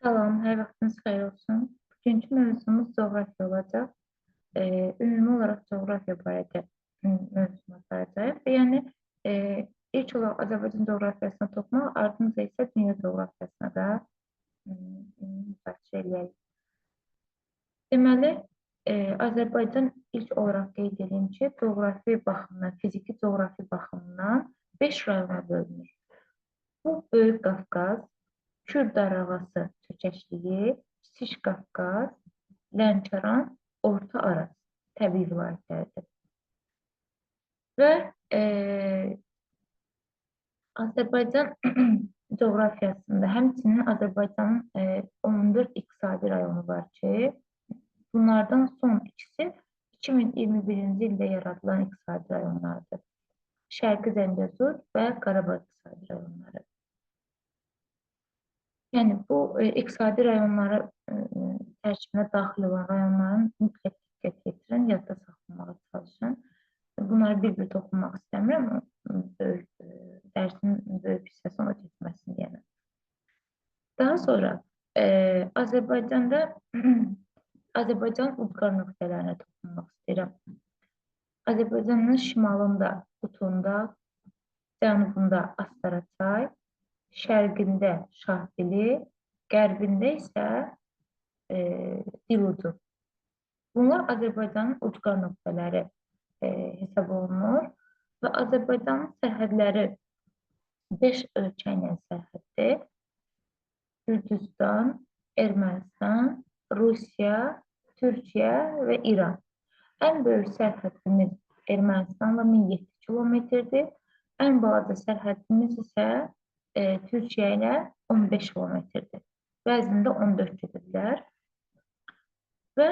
Salam, hər vaxtınız xeyir olsun. Bugünkü mövzumuz coğrafiya olacaq. Ümumi olaraq coğrafiya barədə mövzunu aparacağıq. Və yəni ilk olaraq Azərbaycan coğrafiyasına toxunmaq, ardınca isə dünya coğrafiyasına da müzakirə eləyərik. Deməli, Azərbaycan ilk olaraq qeyd edeyim ki, coğrafi baxımdan, fiziki coğrafi baxımdan 5 rayona bölünür. Bu, Böyük Qafqaz, Kür darağası çökəkliyi, Kiçik Qafqaz, Lənkəran, Orta Araz təbii vilayətləridir. Və Azərbaycan coğrafiyasında həmçinin Azərbaycanın 14 iqtisadi rayonu var ki, bunlardan son ikisi 2021-ci ildə yaradılan iqtisadi rayonlardır. Şərqi Zəngəzur və Qarabağ iqtisadi rayonları. Yəni bu iqtisadi rayonlara tərkibinə daxil olan rayonların mütləq diqqət yetirin, yadda saxlamağa çalışın. Bunları bir-bir toxunmaq istəmirəm, böyük, dərsin böyük hissəsi ona getməsin deyənə. Daha sonra Azərbaycanda Azərbaycan ucqar nöqtələrinə toxunmaq istəyirəm. Azərbaycanın şimalında Qutunda, cənubunda Astaraçay, şərqində Şahdili, qərbində isə Dilucu. Bunlar Azərbaycanın ucqar nöqtələri hesab olunur və Azərbaycanın sərhədləri 5 ölkə ilə sərhəddir. Gürcüstan, Ermənistan, Rusiya, Türkiyə və İran. Ən böyük sərhədimiz Ermənistanla 1007 kilometrdir. Ən balaca sərhədimiz isə Türkiyə ilə 15 kilometrdir. Bəzində 14 gedə bilər. Və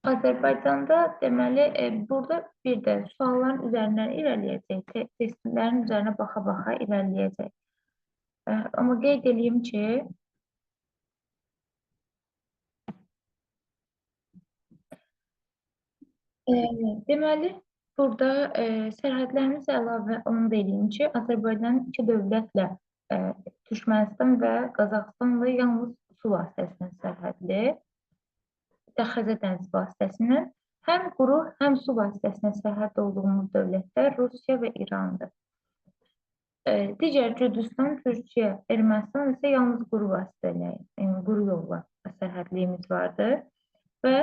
Azərbaycanda deməli, burada bir də sualların üzərindən irəliləyəcək, testlərin üzərinə baxa-baxa irəliləyəcək. Amma qeyd eləyim ki, deməli, burada sərhədlərimizə əlavə onu da eləyim ki, Azərbaycan iki dövlətlə, Türkmənistan və Qazaxıstanla yalnız su vasitəsilə sərhədli, Xəzər dənizi vasitəsilə həm quru, həm su vasitəsilə sərhədli olduğumuz dövlətlər Rusiya və İrandır. Digər Gürcüstan, Türkiyə, Ermənistan isə yalnız quru vasitələ, yəni quru yolla sərhədliyimiz vardır və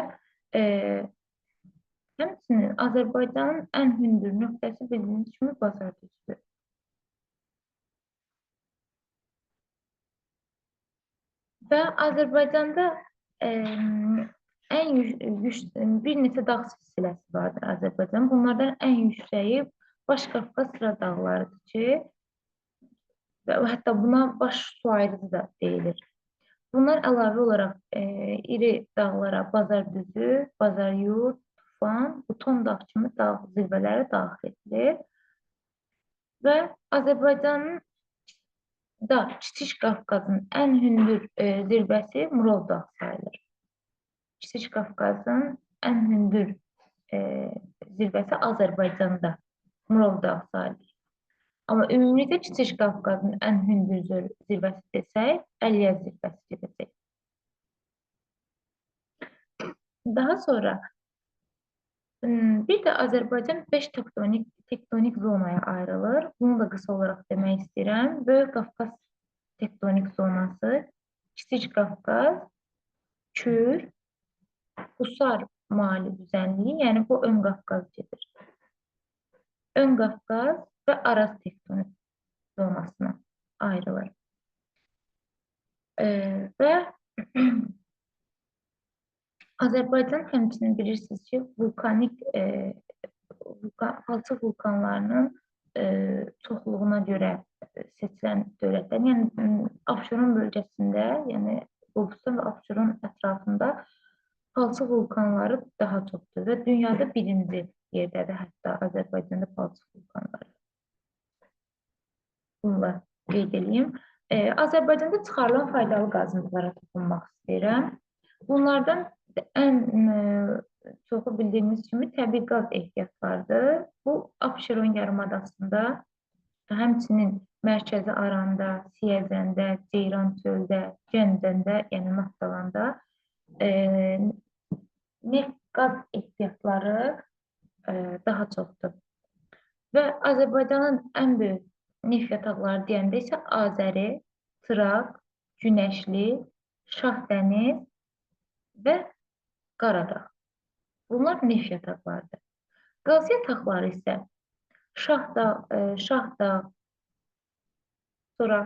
həmçinin Azərbaycanın ən hündür nöqtəsi bildiyiniz kimi Bazardüzüdür. Və Azərbaycanda ən bir neçə dağ silsiləsi vardır Azərbaycanın. Bunlardan ən yüksəyi Baş Qafqaz sıra dağlarıdır ki, və hətta buna baş su ayrıcı da deyilir. Bunlar əlavə olaraq iri dağlara Bazardüzü, Bazaryurt, Tufan, Buton dağ kimi dağ zirvələri daxil edilir. Və Azərbaycanın da Kiçik Qafqazın ən hündür zirvəsi Murov dağ sayılır. Kiçik Qafqazın ən hündür zirvəsi Azərbaycanda Murov dağ sayılır. Amma ümumilikdə Kiçik Qafqazın ən hündür zirvəsi desək, Əliyəz zirvəsi gedəcək. Daha sonra bir də Azərbaycan 5 tektonik zonaya ayrılır. Bunu da qısa olaraq demək istəyirəm. Böyük Qafqaz tektonik zonası, Kiçik Qafqaz, Kür, Qusar mali düzənliyi, yəni bu Ön Qafqaz gedir. Ön Qafqaz və Araz tektonik zonasına ayrılır. Və Azərbaycan həmçinin bilirsiniz ki, vulkanik palçıq vulkanlarının çoxluğuna görə seçilən dövlətlər, yəni Abşeron bölgəsində, yəni Qobustan və Abşeron ətrafında palçıq vulkanları daha çoxdur və dünyada birinci yerdədir hətta Azərbaycanda palçıq vulkanları. Bunu da qeyd edeyim. Azərbaycanda çıxarılan faydalı qazıntılara toxunmaq istəyirəm. Bunlardan ən çoxu bildiyimiz kimi təbii qaz ehtiyatlarıdır. Bu, Abşeron yarımadasında Həmçinin Mərkəzi Aranda, Siyəzəndə, Ceyrançöldə, Gəncəndə, yəni Naftalanda neft qaz ehtiyatları daha çoxdur. Və Azərbaycanın ən böyük neft yataqları deyəndə isə Azəri, Tıraq, Günəşli, Şahdəniz və Qaradağ. Bunlar neft yataqlarıdır. Qaz yataqları isə Şahdağ, sonra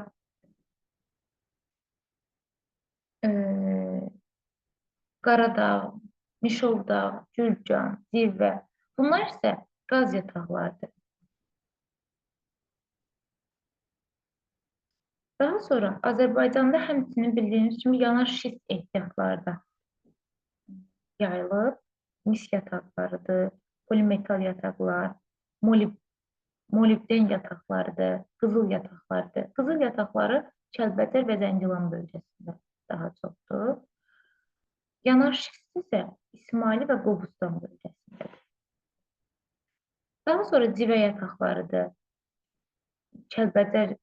Qaradağ, Mişovdağ, Gürcan, Zirvə. Bunlar isə qaz yataqlarıdır. Daha sonra Azərbaycanda həmçinin bildiyiniz kimi yanar şist ehtiyatları da yayılıb. Mis yataqlarıdır, polimetal yataqlar, molibden yataqlarıdır, qızıl yataqlarıdır. Qızıl yataqları Kəlbəcər və Zəngilan bölgəsində daha çoxdur. Yanar şist isə İsmaili və Qobustan bölgəsindədir. Daha sonra civə yataqlarıdır. Kəlbəcər,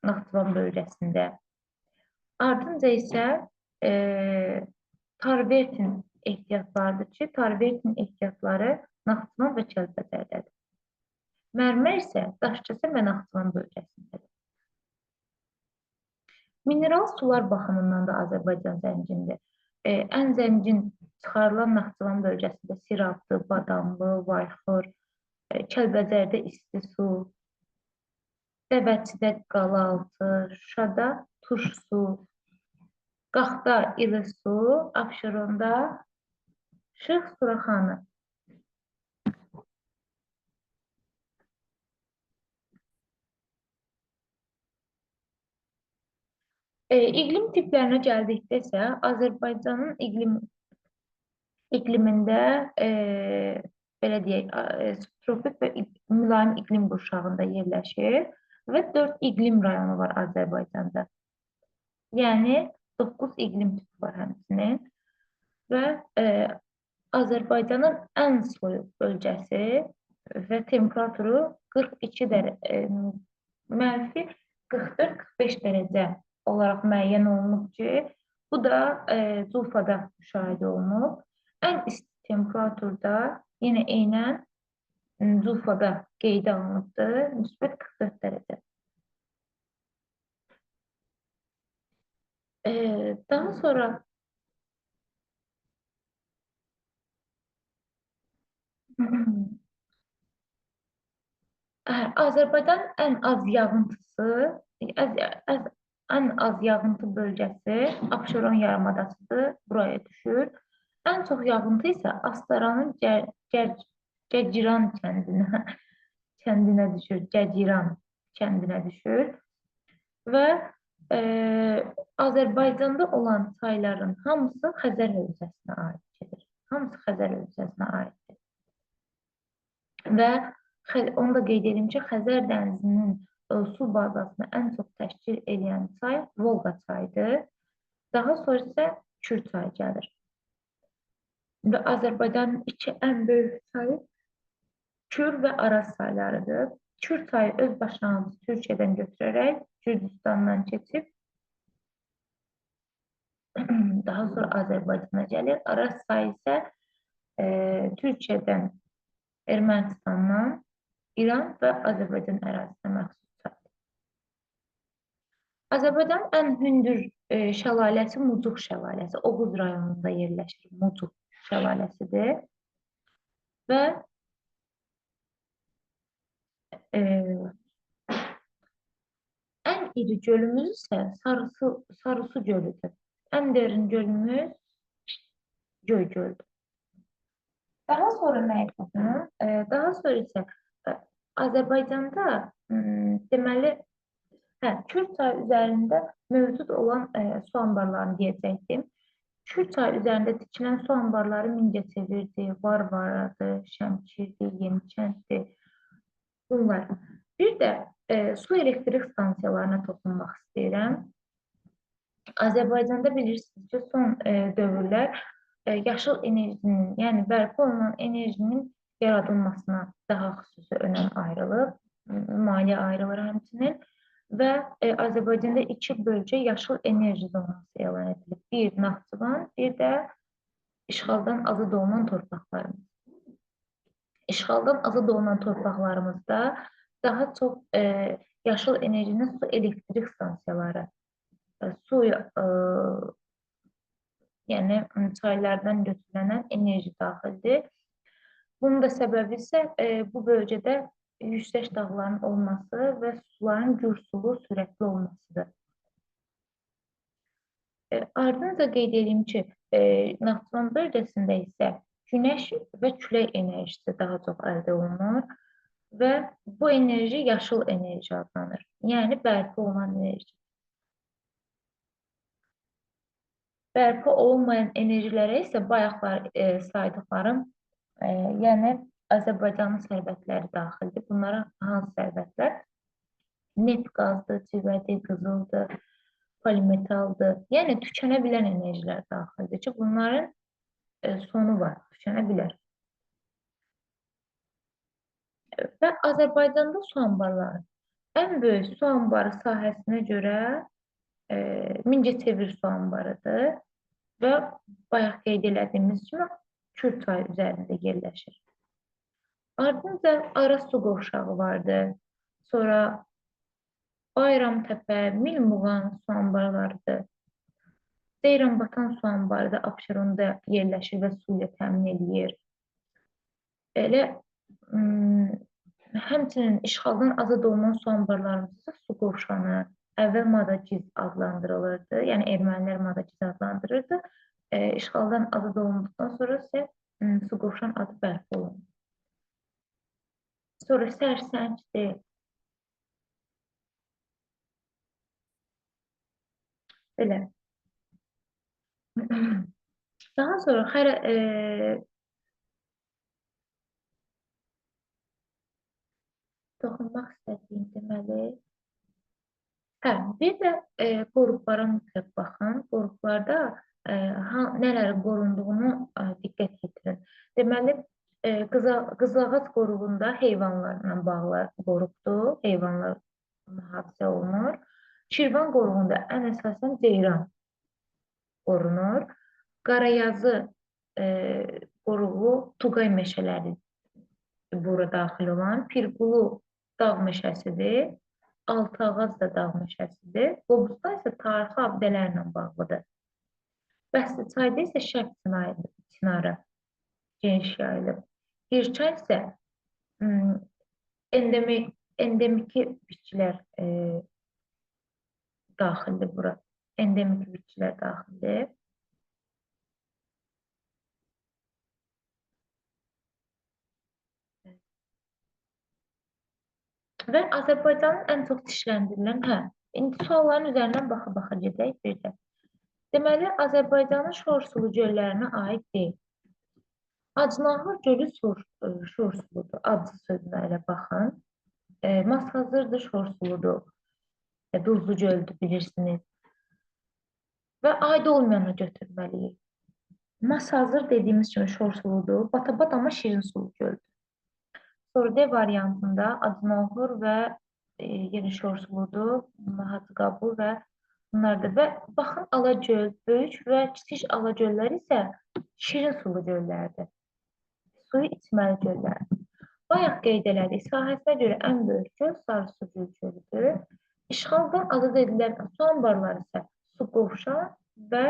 Naxçıvan bölgəsində. Ardınca isə Tarvertin ehtiyatlarıdır ki, Tarvertin ehtiyatları Naxçıvan və Kəlbəcərdədir. Mərmər isə Daşkəsən və Naxçıvan bölgəsindədir. Mineral sular baxımından da Azərbaycan zəngindir. Ən zəngin çıxarılan Naxçıvan bölgəsində Sirabdır, Badamlı, Vayxır, Kəlbəcərdə isti su, Dəvəçidə Qalaltı, Şuşada turş su, Qaxda ili su, Abşeronda Şıx Suraxanı. İqlim tiplərinə gəldikdə isə Azərbaycanın iqlimində belə deyək, subtropik və mülayim iqlim qurşağında yerləşir və 4 iqlim rayonu var Azərbaycanda. Yəni 9 iqlim tipi var həmçinin və Azərbaycanın ən soyuq bölgəsi və temperaturu 42 dərəcə, mənfi 44-45 dərəcə olaraq müəyyən olunub ki, bu da Culfada müşahidə olunub. Ən isti temperaturda yenə eynən Culfada qeydə alınıbdır, müsbət 44 dərəcə. Daha sonra Azərbaycanın ən az yağıntısı, ən az yağıntı bölgəsi Abşeron yarımadasıdır, buraya düşür. Ən çox yağıntı isə Astaranın Gəciran kəndinə düşür, Gəciran kəndinə düşür. Və Azərbaycanda olan çayların hamısı Xəzər hövzəsinə aid gedir. Hamısı Xəzər hövzəsinə aiddir. Və onu da qeyd edim ki, Xəzər dənizinin su bazasını ən çox təşkil edən çay Volqa çayıdır. Daha sonra isə Kür çayı gəlir. Və Azərbaycanın iki ən böyük çayı Kür və Araz çaylarıdır. Kür çayı öz başlanğıcı Türkiyədən götürərək Gürcüstandan keçib daha sonra Azərbaycana gəlir. Araz çayı isə Türkiyədən, Ermənistandan İran və Azərbaycan ərazisinə məxsus çaydır. Azərbaycanın ən hündür şəlaləsi Mucuq şəlaləsi. Oğuz rayonunda yerləşir Mucuq şəlaləsidir. Və ən iri gölümüz isə Sarısu gölüdür. Ən derin gölümüz Göy göldür. Daha sonra nəyə toxunur? Daha sonra isə Azərbaycanda deməli, Kür çayı üzərində mövcud olan su anbarlarını deyəcəkdim. Kür çayı üzərində tikilən su anbarları Mingəçevirdir, Varvaradır, Şəmkirdir, Yenikənddir. Bunlar. Bir də su elektrik stansiyalarına toxunmaq istəyirəm. Azərbaycanda bilirsiniz ki, son dövrlər yaşıl enerjinin, yəni bərpa olunan enerjinin yaradılmasına daha xüsusi önəm ayrılıb Maliyyə ayrılır həmçinin və Azərbaycanda iki bölgə yaşıl enerji zonası elan edilib. Bir Naxçıvan, bir də işğaldan azad olunan torpaqlarımız. İşğaldan azad olunan torpaqlarımızda daha çox yaşıl enerjinin su elektrik stansiyaları, su, yəni çaylardan götürülən enerji daxildir. Bunun da səbəbi isə bu bölgədə yüksək dağların olması və suların gürsulu, sürətli olmasıdır. Ardınca qeyd edeyim ki, Naxçıvan bölgəsində isə günəş və külək enerjisi daha çox əldə olunur və bu enerji yaşıl enerji adlanır. Yəni bərpa olunan enerji. Bərpa olunmayan enerjilərə isə bayaqlar saydıqlarım, yəni Azərbaycanın sərvətləri daxildir. Bunlara hansı sərvətlər? Neft, qazdır, civədir, qızıldır, polimetaldır. Yəni tükənə bilən enerjilər daxildir ki, bunların sonu var, tükənə bilər. Və Azərbaycanda su anbarları. Ən böyük su anbarı sahəsinə görə Mingəçevir su anbarıdır və bayaq qeyd elədiyimiz kimi Kür çayı üzərində yerləşir. Ardınca Araz su qovşağı vardı. Sonra Bayramtəpə, Milmuğan su anbarlarıdır. Ceyranbatan su anbarı da Abşeronda yerləşir və su ilə təmin eləyir. Elə həmçinin işğaldan azad olunan su anbarlarımızda su qovşanı, əvvəl Madagiz adlandırılırdı. Yəni ermənilər Madagiz adlandırırdı. İşğaldan azad olunduqdan sonra isə su qovşan adı bərpa olundu. Sonra Sərsəngdir. Belə. Daha sonra toxunmaq istədiyim deməli. Hə, bir də qoruqlara mütləq baxın. Qoruqlarda nələrin qorunduğunu diqqət yetirin. Deməli, Qızılağac qoruğunda heyvanlarla bağlı qoruqdur. Heyvanlar mühafizə olunur. Şirvan qoruğunda ən əsasən ceyran qorunur. Qarayazı qoruğu Tuqay meşələri bura daxil olan. Pirqulu dağ meşəsidir. Altıağac da dağ meşəsidir. Qobustan isə tarixi abidələrlə bağlıdır. Bəsliçayda isə Şərq çinarı geniş yayılıb. Hirçay isə endemiki bitkilər daxildir bura. Endemiki bitkilər daxildir. Və Azərbaycanın ən çox dişləndirilən, indi sualların üzərindən baxa-baxa gedək bir də. Deməli, Azərbaycanın şor sulu göllərinə aid deyil. Acınahır gölü şor suludur. Acı sözünə elə baxın. Masazırdır, şor suludur. Duzlu göldür, bilirsiniz. Və aid olmayanı götürməliyik. Masazır dediyimiz kimi şor suludur. Batabat amma şirin sulu göldür. Sonra D variantında Acınohur və yenə şor suludur, Hacıqabul və bunlardır. Və baxın, Alagöl, böyük və kiçik Alagöllər isə şirin sulu göllərdir. Suyu içməli göllərdir. Bayaq qeyd elədik, sahəsinə görə ən böyük göl Sarısu gölüdür. İşğaldan azad edilən su anbarları isə Su Qovşan və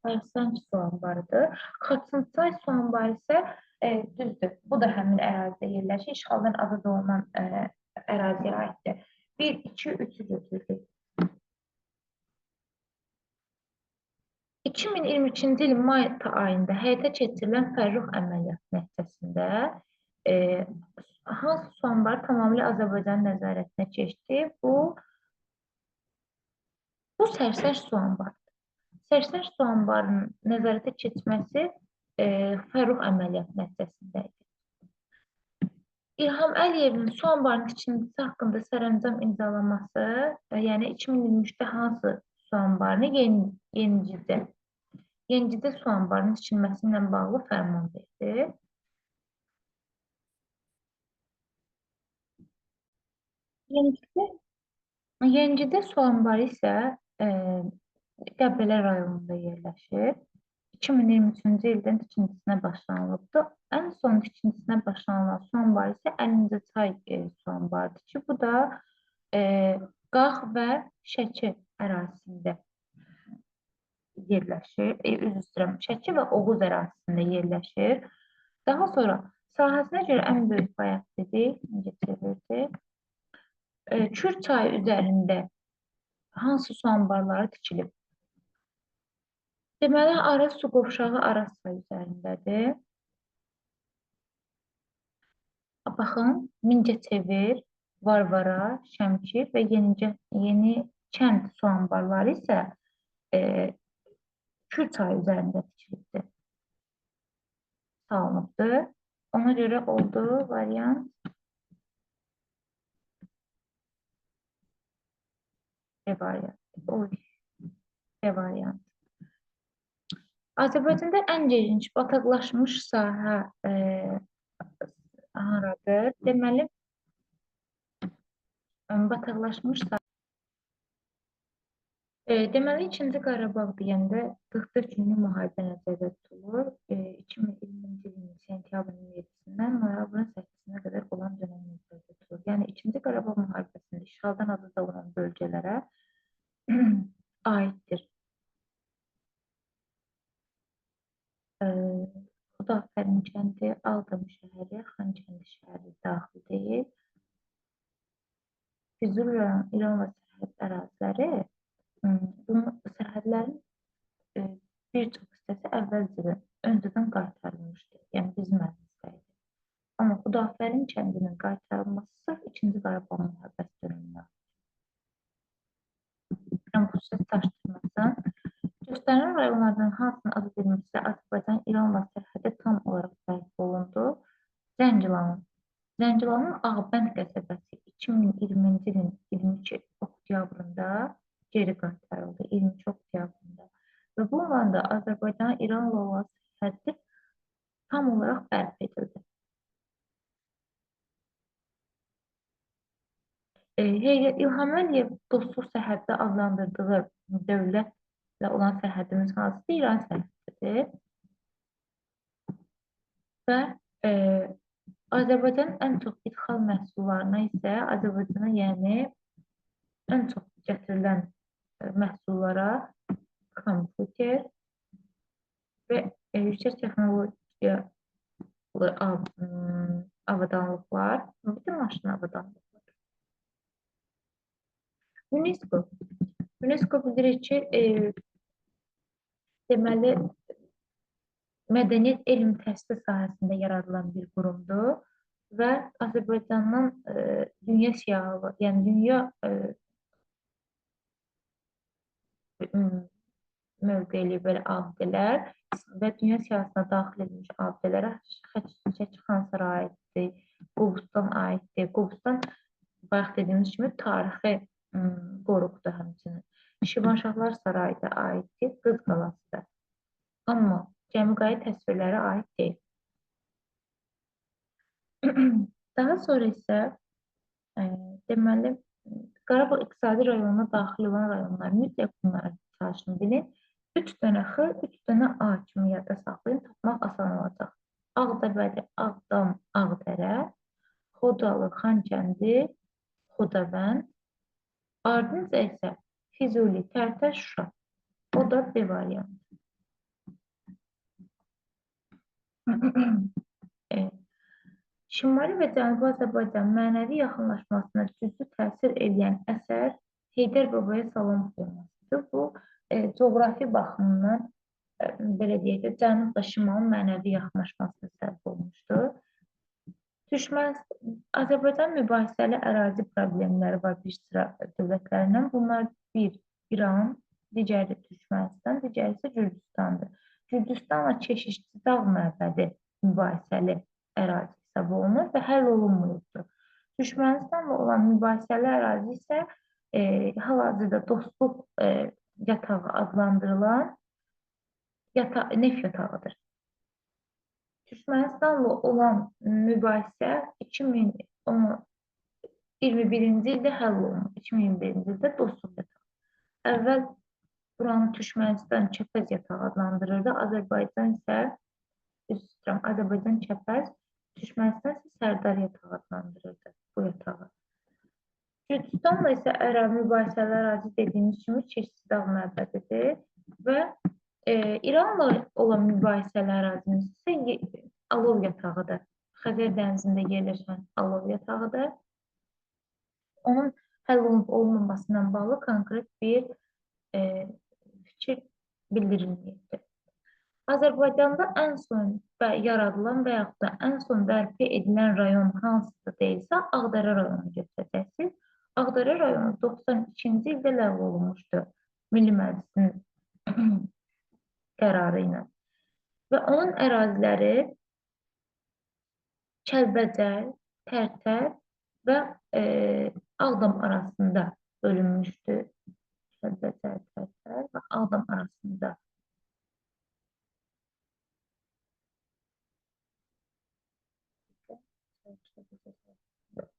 Sərsəng su anbarıdır. Xaçınçay su anbarı isə düzdür. Bu da həmin ərazidə yerləşir. İşğaldan azad olunan əraziyə aiddir. 1, 2, 3-ü götürdük. 2022-ci il may ayında həyata keçirilən Fərrux əməliyyatı nəticəsində hansı su anbarı tamamilə Azərbaycanın nəzarətinə keçdi? Bu Sərsəng su anbarıdır. Sərsəng su anbarının nəzarətə keçməsi Fərrux əməliyyatı nəticəsində idi. İlham Əliyevin su anbarının tikintisi haqqında sərəncam imzalaması, yəni 2023-də hansı su anbarını Yenicədə su anbarının tikilməsi ilə bağlı fərman verdi. Yenicədə, Yenicədə su anbarı isə Qəbələ rayonunda yerləşir. 2023-cü ildən tikintisinə başlanılıbdır. Ən son tikintisinə başlanılan su anbarı isə Əlincə çay su anbarıdır ki, bu da Qax və Şəki ərazisində yerləşir. Üzr istəyirəm, Şəki və Oğuz ərazisində yerləşir. Daha sonra sahəsinə görə ən böyük bayaq dedik, Mingəçevirdir. Kür çayı üzərində hansı su anbarları tikilib? Deməli, Araz su qovşağı Araz çayı üzərindədir. Baxın, Mingəçevir, Varvara, Şəmkir və Yeni Kənd su anbarları isə Kür çayı üzərində tikilibdir, salınıbdır. Ona görə oldu variant B variantı. Oy, B variantı. Azərbaycanda ən geniş bataqlaşmış sahə haradır? Deməli, bataqlaşmış sahə. Deməli, İkinci Qarabağ deyəndə 44 günlük müharibə nəzərdə tutulur. 2020-ci ilin sentyabrın 27-sindən noyabrın 8-sinə qədər olan dönəm nəzərdə tutulur. Yəni, İkinci Qarabağ müharibəsində işğaldan azad olunan bölgələrə aiddir. Xudafərin kəndi, Ağdam şəhəri, Xankəndi şəhəri daxil deyil. Füzuli rayon, İranla sərhəd əraziləri, bunun sərhədlərin bir çox hissəsi əvvəlcədən, öncədən qaytarılmışdı. Yəni, bizim əlimizdə idi. Amma Xudafərin kəndinin qaytarılması sırf İkinci Qarabağ müharibəsi dönəminə aiddir. Yəni, bu söz çaşdırmasın. Göstərilən rayonlardan hansının azad edilməsi Azərbaycan İranla sərhədi tam olaraq bərpa olundu? Zəngilanın. Zəngilanın Ağbənd qəsəbəsi 2020-ci ilin 22 oktyabrında geri qaytarıldı. 22 oktyabrında. Və bununla da Azərbaycanın İranla olan sərhədi tam olaraq bərpa edildi. İlham Əliyev dostluq sərhəddə adlandırdığı dövlətlə olan sərhədimiz hansıdır? İran sərhədidir. Və Azərbaycanın ən çox idxal məhsullarına isə Azərbaycana, yəni ən çox gətirilən məhsullara kompüter və yüksək texnologiyalı avadanlıqlar, bütün maşın avadanlıqlar. UNESCO. UNESCO bilirik ki, deməli, mədəniyyət, elm, təhsil sahəsində yaradılan bir qurumdur və Azərbaycandan dünya siyahı, yəni dünya mövqeli belə abidələr və dünya siyahısına daxil edilmiş abidələrə Şəki Xan Sarayı aiddir, Qobustan aiddir. Qobustan, bayaq dediyimiz kimi, tarixi qoruqdur həmçinin. Şirvanşahlar Sarayı da aiddir, Qız Qalası da. Amma Gəmiqayı təsvirləri aid deyil. Daha sonra isə deməli, Qarabağ İqtisadi rayonuna daxil olan rayonlar, mütləq bunlara çalışın bilin. 3 dənə X, 3 dənə A kimi yadda saxlayın, tapmaq asan olacaq. Ağdabədi, Ağdam, Ağdərə, Xocalı, Xankəndi, Xudavənd, ardınca isə Füzuli, Tərtər, Şuşa. O da B variantı. Evet. Şimali və Cənubi Azərbaycan mənəvi yaxınlaşmasına cüzi təsir edən əsər Heydər Babaya salam poemasıdır. Bu, coğrafi baxımdan, belə deyək də, Cənubla şimalın mənəvi yaxınlaşmasına səbəb olmuşdur. Türkmənistan, Azərbaycan mübahisəli ərazi problemləri var bir sıra dövlətlərindən. Bunlar bir İran, digəri Türkmənistan, digəri isə Gürcüstandır. Gürcüstanla Keşişçi dağ məbədi mübahisəli ərazi hesab olunur və həll olunmuyubdur. Türkmənistanla olan mübahisəli ərazi isə hal-hazırda dostluq yatağı adlandırılan neft yatağıdır. Türkmənistanla olan mübahisə 2021-ci ildə həll olunub. 2021-ci ildə Dostluq yatağı. Əvvəl buranı Türkmənistan Kəpəz yatağı adlandırırdı. Azərbaycan isə üzr istəyirəm, Azərbaycan Kəpəz, Türkmənistan isə Sərdar yatağı adlandırırdı bu yatağı. Gürcüstanla isə mübahisəli ərazi dediyimiz kimi Keçisi dağ məbədidir və İranla olan mübahisəli ərazimiz isə Alov yatağıdır. Xəzər dənizində yerləşən Alov yatağıdır. Onun həll olunub olmaması ilə bağlı konkret bir fikir bildirilməyibdir. Azərbaycanda ən son və yaradılan və yaxud da ən son bərpa edilən rayon hansısa deyilsə, Ağdərə rayonu götürəcəksiniz. Ağdərə rayonu 92-ci ildə ləğv olunmuşdur Milli Məclisin qərarı ilə. Və onun əraziləri Kəlbəcər, Tərtər və Ağdam arasında bölünmüşdür. Kəlbəcər, Tərtər və Ağdam arasında.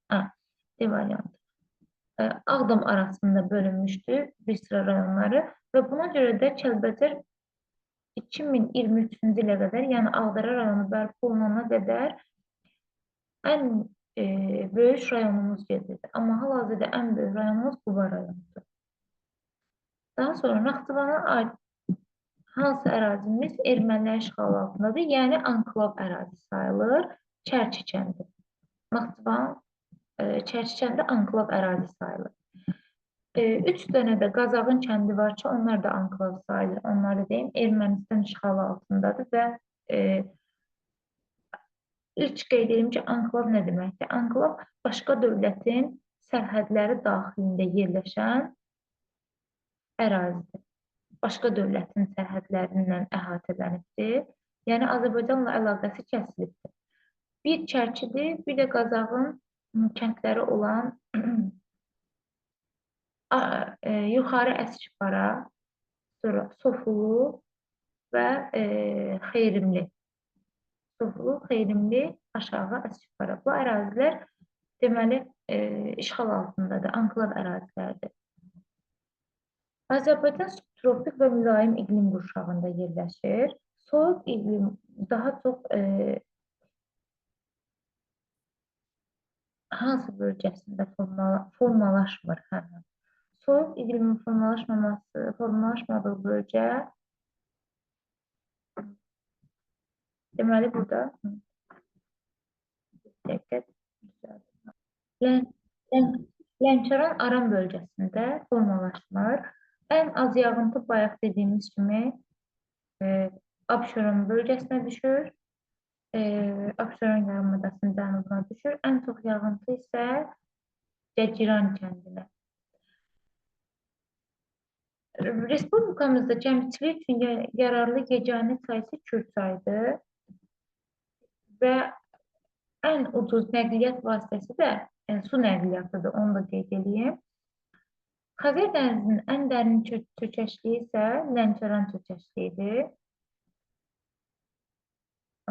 Ha, D variantı. Ağdam arasında bölünmüşdür bir sıra rayonları və buna görə də Kəlbəcər 2023-cü ilə qədər, yəni Ağdərə rayonu bərpa olunana qədər ən böyük rayonumuz gedirdi. Amma hal-hazırda ən böyük rayonumuz Quba rayonudur. Daha sonra Naxçıvana aid hansı ərazimiz ermənilər işğalı altındadır? Yəni anklav ərazi sayılır. Çərçi kəndi. Naxçıvan Çərçi kəndi anklav ərazi sayılır. 3 dənə də Qazağın kəndi var ki, onlar da anklav sayılır. Onlar da deyim, Ermənistan işğalı altındadır və ilk qeyd edim ki, anklav nə deməkdir? Anklav başqa dövlətin sərhədləri daxilində yerləşən ərazidir. Başqa dövlətin sərhədlərindən əhatələnibdir. Yəni Azərbaycanla əlaqəsi kəsilibdir. Bir Çərçidir, bir də Qazağın kəndləri olan Yuxarı Əskipara, sonra Sofulu və Xeyrimli. Sofulu, Xeyrimli, aşağı Əskipara. Bu ərazilər deməli işğal altındadır, anklav ərazilərdir. Azərbaycan subtropik və mülayim iqlim qurşağında yerləşir. Soyuq iqlim daha çox hansı bölgəsində formalaşmır? Hə. Soyuq iqlimin formalaşmadığı bölgə deməli burada bir dəqiqə düzəldim. Lənkəran Aran bölgəsində formalaşmır. Ən az yağıntı bayaq dediyimiz kimi Abşeron bölgəsinə düşür. Abşeron yarımadasının cənubuna düşür. Ən çox yağıntı isə Cəciran kəndinə. Respublikamızda gəmiçilik üçün yararlı yeganə çay isə Kür çayıdır və ən ucuz nəqliyyat vasitəsi də yəni su nəqliyyatıdır, onu da qeyd edeyim. Xəzər dənizinin ən dərin çökəşliyi isə Lənkəran çökəşliyidir.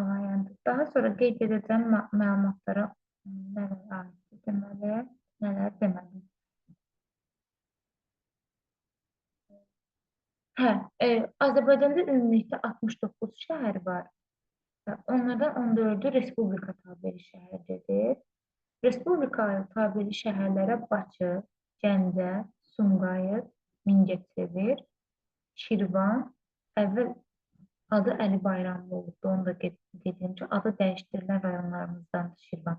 Yəni daha sonra qeyd edəcəm məlumatlara nələr aiddir, deməli, nələr deməli. Hə, Azərbaycanda ümumilikdə 69 şəhər var. Onlardan 14-ü Respublika tabeli şəhərdir. Respublika tabeli şəhərlərə Bakı, Gəncə, Sumqayıt, Mingəçevir, Şirvan, əvvəl adı Əli Bayramlı olubdu, onu da qeyd edim ki, adı dəyişdirilən rayonlarımızdandır Şirvan.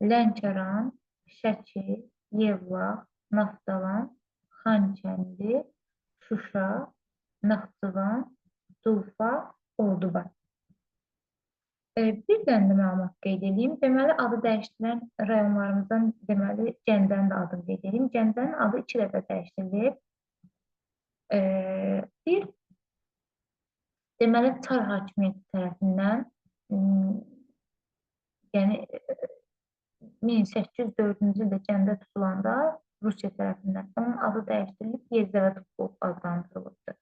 Lənkəran, Şəki, Yevlax, Naftalan, Xankəndi, Şuşa, Naxçıvan, Culfa, Ordubad. Bir dənə də məlumat qeyd edeyim. Deməli, adı dəyişdirilən rayonlarımızdan, deməli, Gəncənin də adını qeyd edeyim. Gəncənin adı 2 dəfə dəyişdirilib. Bir, deməli, Çar hakimiyyəti tərəfindən, yəni 1804-cü ildə Gəncə tutulanda Rusiya tərəfindən onun adı dəyişdirilib Yelizavetpol adlandırılıbdır.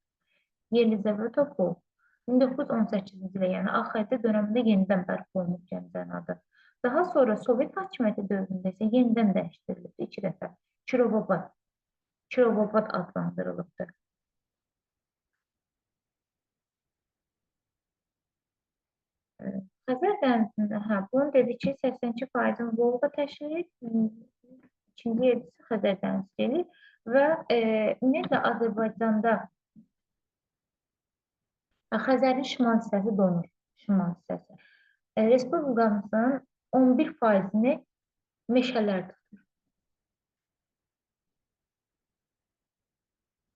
Yelizavetpol 1918-ci ildə, yəni AXC dönəmində yenidən bərpa olunub Gəncənin adı. Daha sonra Sovet hakimiyyəti dövründə isə yenidən dəyişdirilibdir 2 dəfə. Kirovabad. Kirovabad adlandırılıbdır. Xəzər dənizində, hə, bunu dedik ki, 82%-ni Volqa təşkil edir, ikinci yerdə isə Xəzər dənizi gedir və ümumiyyətlə Azərbaycanda Xəzərin şimal hissəsi donur, şimal hissəsi. Respublikamızın 11%-ni meşələr tutur.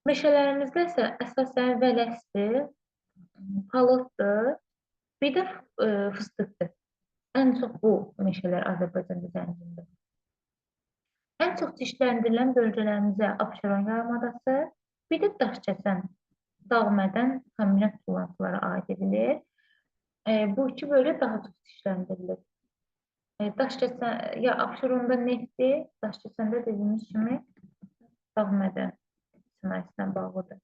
Meşələrimizdə isə əsasən vələsdir, palıddır, bir də fıstıqdır. Ən çox bu meşələr Azərbaycanda zəngindir. Ən çox çeşidləndirilən bölgələrimizə Abşeron yarımadası, bir də Daşkəsən, dağ-mədən kombinat tullantıları aid edilir. Bu iki bölgə daha çox çeşidləndirilir. Daşkəsən, ya Abşeronda neftdir, Daşkəsəndə dediyimiz kimi dağ-mədən sənayesinə bağlıdır.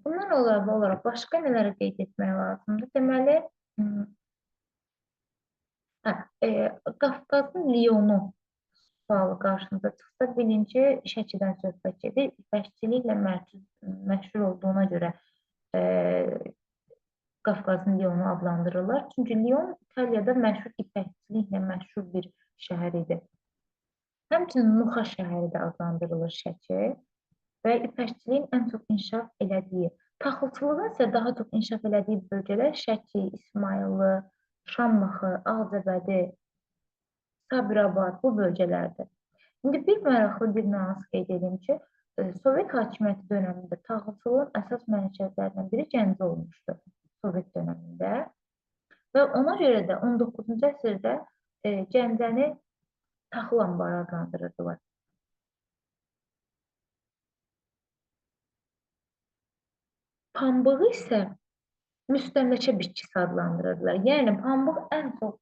Bundan əlavə olaraq başqa nələri qeyd etmək lazımdır? Deməli, Qafqazın Lyonu sualı qarşınıza çıxsa, bilin ki, Şəkidən söhbət gedir. İpəkçiliklə məşhur olduğuna görə Qafqazın Lyonu adlandırırlar. Çünki Lyon İtaliyada məşhur ipəkçiliklə məşhur bir şəhər idi. Həmçinin Nuxa şəhəri də adlandırılır Şəki və ipəkçiliyin ən çox inkişaf elədiyi, taxılçılığın isə daha çox inkişaf elədiyi bölgələr Şəki, İsmayıllı, Şamaxı, Ağcabədi, Sabirabad bu bölgələrdir. İndi bir maraqlı bir nüans qeyd edim ki, Sovet hakimiyyəti dönəmində taxılçılığın əsas mərkəzlərindən biri Gəncə olmuşdu Sovet dönəmində və ona görə də 19-cu əsrdə Gəncəni taxıl anbarı adlandırırdılar. Pambığı isə müstəmləkə bitkisi adlandırırdılar. Yəni pambıq ən çox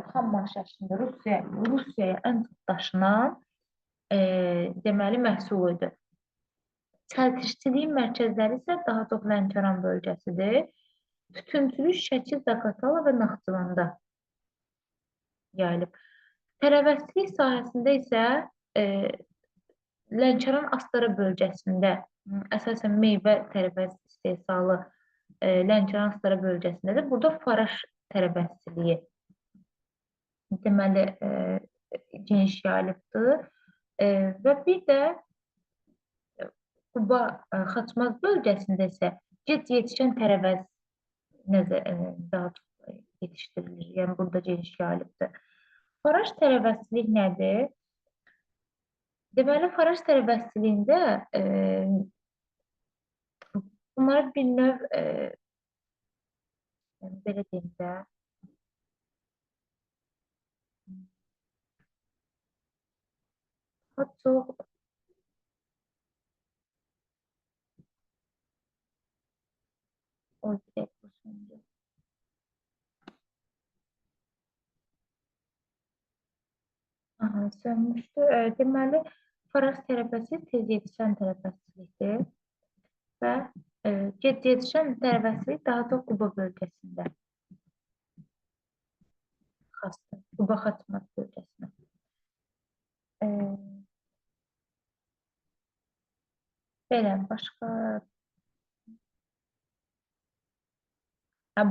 xam mal şəklində Rusiyaya ən çox daşınan deməli məhsul idi. Çəltikçiliyin mərkəzləri isə daha çox Lənkəran bölgəsidir. Tütünçülük Şəki, Zaqatala və Naxçıvanda yayılıb. Tərəvəzçilik sahəsində isə Lənkəran Astara bölgəsində əsasən meyvə tərəvəz istehsalı Lənkəran Astara bölgəsindədir. Burada faraş tərəvəzçiliyi deməli geniş yayılıbdır. Və bir də Quba Xaçmaz bölgəsində isə gec yetişən tərəvəz daha çox yetişdirilir. Yəni burada geniş yayılıbdır. Faraş tərəvəzçilik nədir? Deməli, faraş tərəvəzçiliyində bunlar bir növ, yəni belə deyim də, daha çox o bir dəqiqə söndü. Aha, sönmüşdü. Deməli, faraz tərəvəzi tez yetişən tərəvəzçilikdir və gec yetişən tərəvəzçilik daha çox Quba bölgəsində xasdır. Quba Xaçmaz bölgəsinə. Belə, başqa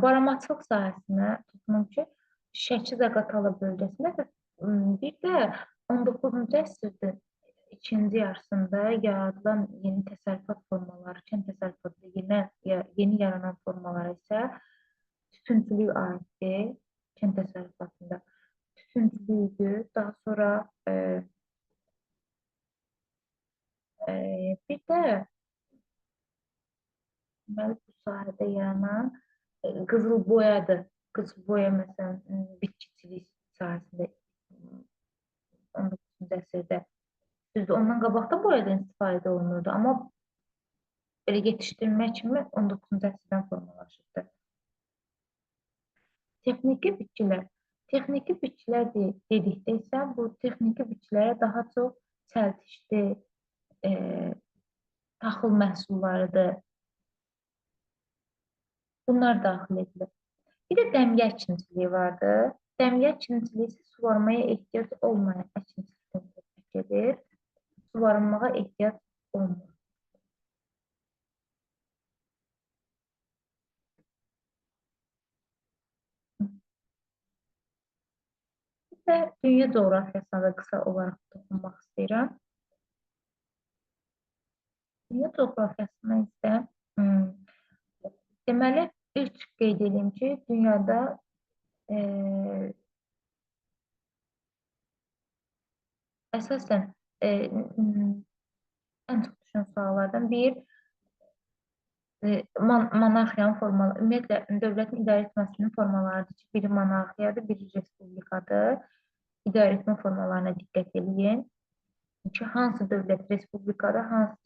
baramaçılıq sahəsinə tutmum ki, Şəki Zaqatala bölgəsində və bir də 19-cu əsrdə ikinci yarısında yaradılan yeni təsərrüfat formaları, kənd təsərrüfatında yeni yaranan formalara isə tütünçülük aiddir kənd təsərrüfatında. Tütünçülüyüdür. Daha sonra bir də deməli, bu sahədə yaranan qızıl boyadır. Qızıl boya məsələn bitkicilik sahəsində 19-cu əsrdə. Düzdür, ondan qabaq da boyadan istifadə olunurdu, amma belə yetişdirmə kimi 19-cu əsrdən formalaşıbdır. Texniki bitkilər. Texniki bitkilər dedikdə isə bu texniki bitkilərə daha çox çəltikdir, taxıl məhsullarıdır. Bunlar daxil edilir. Bir də dəmyə əkinçiliyi vardır. Dəmiyə əkinçiliyi isə suvarmaya ehtiyac olmayan əkinçilikdən söhbət gedir. Suvarılmağa ehtiyac olmur. Və dünya coğrafiyasına da qısa olaraq toxunmaq istəyirəm. Dünya coğrafiyasına isə deməli, ilk qeyd edeyim ki, dünyada əsasən ən çox düşən suallardan bir monarxiyanın formaları, ümumiyyətlə dövlətin idarə etməsinin formalarıdır ki, biri monarxiyadır, biri respublikadır. İdarə etmə formalarına diqqət eləyin. Ki, hansı dövlət respublikadır, hansı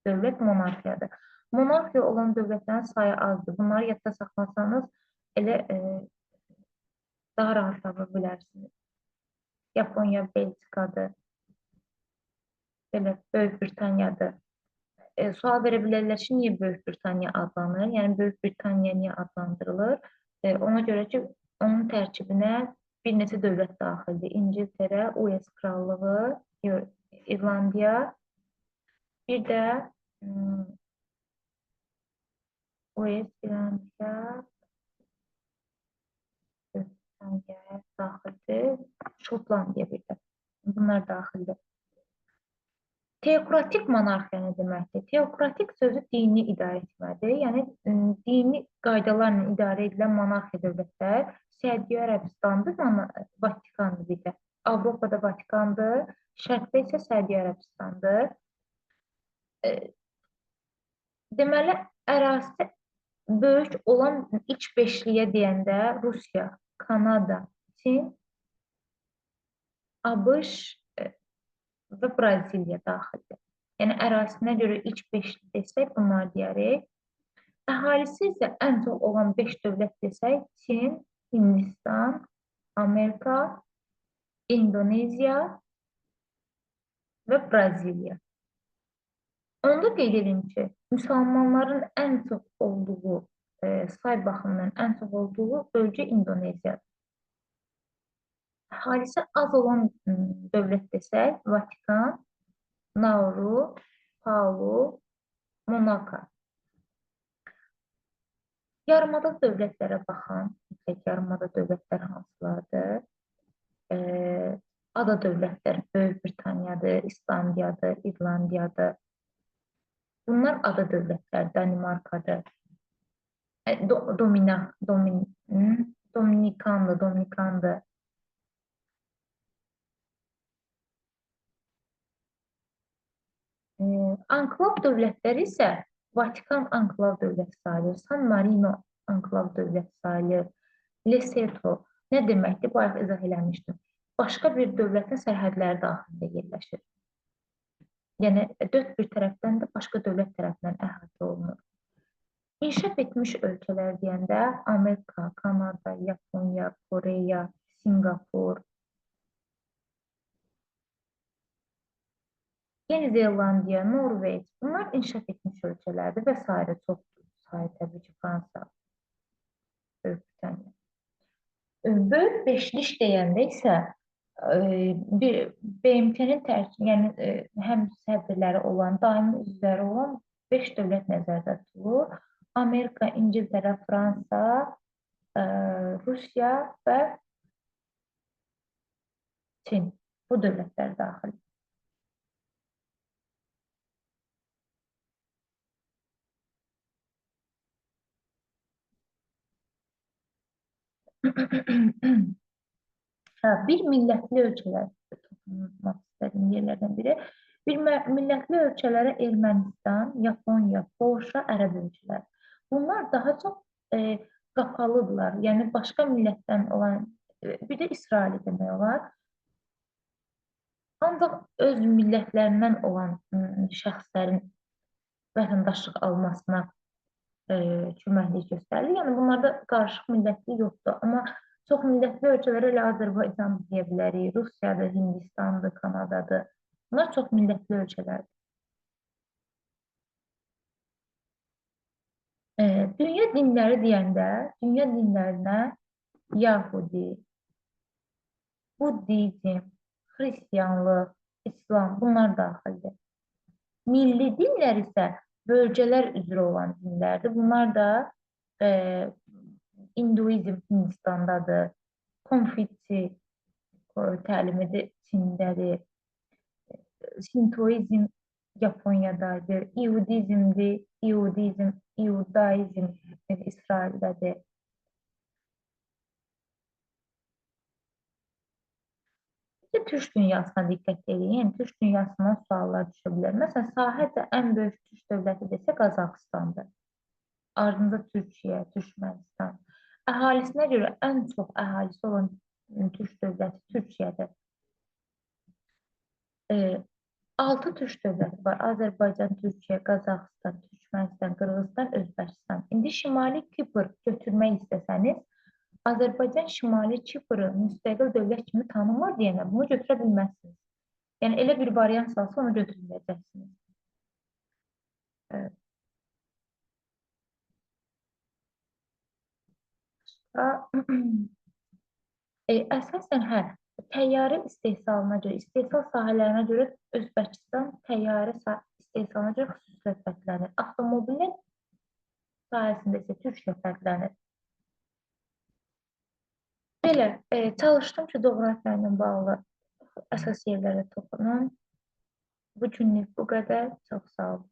dövlət monarxiyadır. Monarxiya olan dövlətlərin sayı azdır. Bunları yadda saxlasanız elə daha rahat tapa bilərsiniz. Yaponiya, Belçikadır, belə Böyük Britaniyadır. Sual verə bilərlər ki, niyə Böyük Britaniya adlanır? Yəni Böyük Britaniya niyə adlandırılır? Ona görə ki, onun tərkibinə bir neçə dövlət daxildir. İngiltərə, Uels Krallığı, İrlandiya, bir də Uels, İrlandiya, Böyük Britaniya daxildir. Şotlandiya bir də. Bunlar daxildir. Teokratik monarxiya nə deməkdir? Teokratik sözü dini idarə etmədir. Yəni dini qaydalarla idarə edilən monarxiya dövlətlər Səudiyyə Ərəbistandır, Vatikandır bir də. Avropada Vatikandır, Şərqdə isə Səudiyyə Ərəbistandır. Deməli, ərazisi böyük olan ilk beşliyə deyəndə Rusiya, Kanada, Çin, ABŞ və Braziliya daxildir. Yəni ərazisinə görə ilk beşli desək, bunlar deyərik. Əhalisi isə ən çox olan 5 dövlət desək, Çin, Hindistan, Amerika, İndoneziya və Braziliya. Onu da qeyd edim ki, müsəlmanların ən çox olduğu, say baxımından ən çox olduğu bölgə İndoneziyadır. Əhalisi az olan dövlət desək, Vatikan, Nauru, Palu, Monako. Yarımada dövlətlərə baxan, mütləq yarımada dövlətlər hansılardır? Ada dövlətlər Böyük Britaniyadır, İslandiyadır, İrlandiyadır. Bunlar ada dövlətlər, Danimarkadır. Dominikandır, Dominikandır. Anklav dövlətləri isə Vatikan anklav dövləti sayılır, San Marino anklav dövləti sayılır, Lesotho nə deməkdir? Bayaq izah eləmişdim. Başqa bir dövlətin sərhədləri daxilində yerləşir. Yəni, dörd bir tərəfdən də başqa dövlət tərəfindən əhatə olunur. İnkişaf etmiş ölkələr deyəndə Amerika, Kanada, Yaponiya, Koreya, Singapur, Yeni Zelandiya, Norveç, bunlar inkişaf etmiş ölkələrdir və sairə çoxdur. Sayı təbii ki, Fransa, Böyük Britaniya. Böyük beşlik deyəndə isə bir BMT-nin tərkib, yəni həm sədrləri olan, daimi üzvləri olan 5 dövlət nəzərdə tutulur. Amerika, İngiltərə, Fransa, Rusiya və Çin. Bu dövlətlər daxil. Bir millətli ölkələr toxunmaq istədiyim yerlərdən biri. Bir millətli ölkələrə Ermənistan, Yaponiya, Polşa, Ərəb ölkələri. Bunlar daha çox qapalıdırlar. Yəni başqa millətdən olan, bir də İsrail demək olar. Ancaq öz millətlərindən olan şəxslərin vətəndaşlıq almasına köməklik göstərilir. Yəni bunlarda qarışıq millətli yoxdur. Amma çox millətli ölkələrə elə Azərbaycan deyə bilərik, Rusiyadır, Hindistandır, Kanadadır. Bunlar çox millətli ölkələrdir. Dünya dinləri deyəndə, dünya dinlərinə Yahudi, Buddizm, Xristianlıq, İslam bunlar daxildir. Milli dinlər isə bölgələr üzrə olan dinlərdir. Bunlar da Hinduizm Hindistandadır, Konfutsi təlimidir Çindədir, Sintoizm Yaponiyadadır, İudizmdir, İudizm, İudaizm İsraildədir. Bir Türk dünyasına diqqət edin. Türk dünyasından suallar düşə bilər. Məsələn, sahədə ən böyük türk dövləti desə Qazaxıstandır. Ardınca Türkiyə, Türkmənistan. Əhalisinə görə ən çox əhalisi olan türk dövləti Türkiyədir. 6 türk dövləti var. Azərbaycan, Türkiyə, Qazaxıstan, Türkmənistan, Qırğızistan, Özbəkistan. İndi Şimali Kipr götürmək istəsəniz, Azərbaycan Şimali Kiprı müstəqil dövlət kimi tanımır deyənə bunu götürə bilməzsiniz. Yəni elə bir variant salsa onu götürməyəcəksiniz. Evet. Əsasən hə, təyyarə istehsalına görə, istehsal sahələrinə görə Özbəkistan təyyarə istehsalına görə xüsusilə fərqlənir. Avtomobillər sahəsində isə Türkiyə fərqlənir. Belə, çalışdım ki, coğrafiya ilə bağlı əsas yerlərə toxunum. Bu günlük bu qədər. Çox sağ olun.